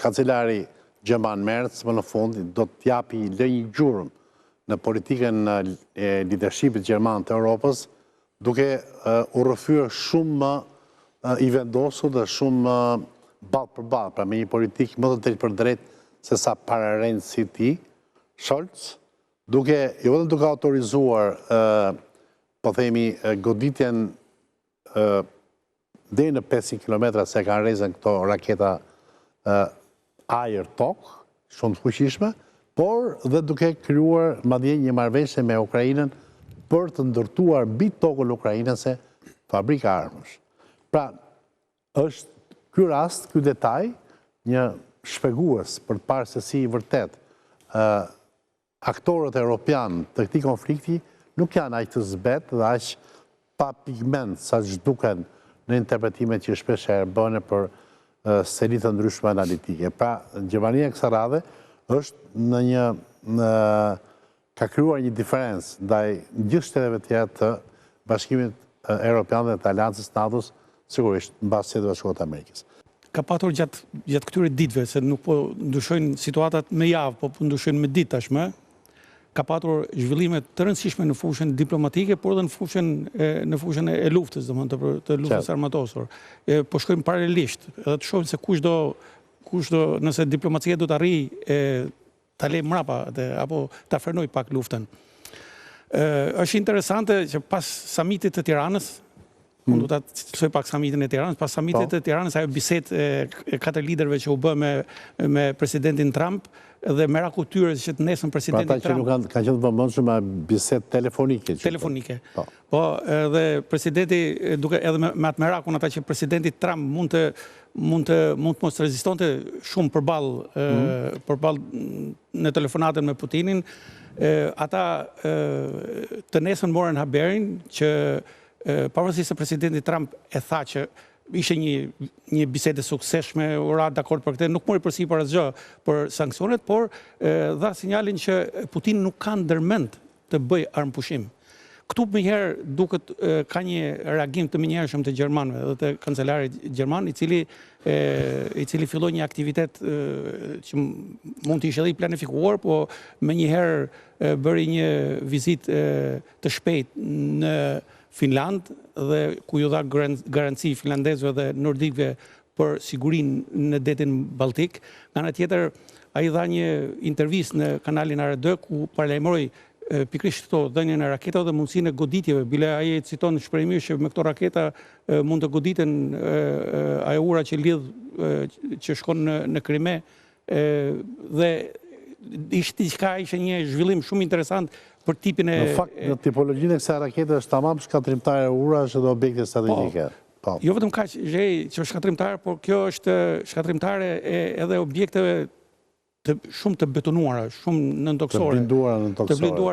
Kancelari gjerman Merz më në fund do të japi lë një gjurmë në politikën e lidershipit gjerman të Europës, duke u rrëfyer shumë më i vendosur dhe shumë më ballë për ballë, pra me një politikë më të drejtpërdrejtë se sa pararendësi i tij, Scholz, duke jo vetëm duke autorizuar po themi goditjen deri në 500 kilometra se kanë rrezen këto raketa ajër-tokë, shumë të fuqishme, por dhe duke krijuar madje një marrëveshje me Ukrainën për të ndërtuar mbi tokën ukrainase fabrika armësh. Pra, është ky rast, ky detaj, një shpjegues për të parë se si vërtet aktorët europianë të këtij konflikti nuk janë aq të zbehtë dhe aq pa pigment sa ç'duken në interpretimet që shpeshherë bëhen për seli të ndryshme analitike. Pra, Gjermania kësaj radhe është në një në ka krijuar një diferencë ndaj gjithë shteteve të tjera të Bashkimit Europian dhe të Aleancës NATO-s, sigurisht mbas Shteteve të Bashkuara të Amerikës. Ka patur gjatë gjatë këtyre ditëve, se nuk po ndryshojnë situatat me javë, po po ndryshojnë me ditë tashmë, ka patur zhvillime të rëndësishme në fushën diplomatike, por edhe në fushën e, në fushën e luftës, domethënë të, të luftës armatosur. E, po shkojnë paralelisht, edhe të shohim se kush do kush do nëse diplomacia do të arrijë e ta lejë mbrapa atë apo ta frenojë pak luftën. Ë është interesante që pas samitit të Tiranës, mm. unë do ta cilësoj pak samitin e Tiranës, pas samitit po. të Tiranës ajo bisedë e, e katër liderëve që u bë me me presidentin Trump dhe meraku i tyre që të nesërmen presidenti pra, Trump. Pra ata që nuk kanë kanë qenë të vëmendshëm me bisedë telefonike. Telefonike. Po. Po, edhe presidenti duke edhe me, me atë merakun ata që presidenti Trump mund të mund të mund të mos rezistonte shumë përballë mm -hmm. përballë në telefonatën me Putinin, e, ata e, të nesërmen morën haberin që pavarësisht se presidenti Trump e tha që ishte një një bisedë e suksesshme, u ra dakord për këtë, nuk mori përsipër asgjë për sanksionet, por e, dha sinjalin që Putin nuk ka ndërmend të bëjë armëpushim. Këtu menjëherë duket ka një reagim të menjëhershëm të gjermanëve dhe të kancelarit gjerman, i cili i cili filloi një aktivitet që mund të ishte edhe i planifikuar, po menjëherë bëri një vizitë të shpejtë në Finlandë dhe ku ju dha garanci finlandezëve dhe nordikëve për sigurinë në detin Baltik. Nga ana tjetër, ai dha një intervistë në kanalin ARD ku paralajmëroi pikërisht këto dhënien e raketave dhe mundësinë e goditjeve. Bile ai e citon shprehimisht që me këto raketa mund të goditen ajo ura që lidh që shkon në në Krime dhe ishte diçka ishte një zhvillim shumë interesant për tipin e Në fakt, në tipologjinë e kësaj rakete është tamam shkatërrimtare urash dhe objekte strategjike. Po. Po. Jo vetëm kaq, Zhej, që është shkatërrimtare, por kjo është shkatërrimtare e edhe objekteve të shumë të betonuara, shumë nëntokësore. Të blinduara nëntokësore. Të blinduara.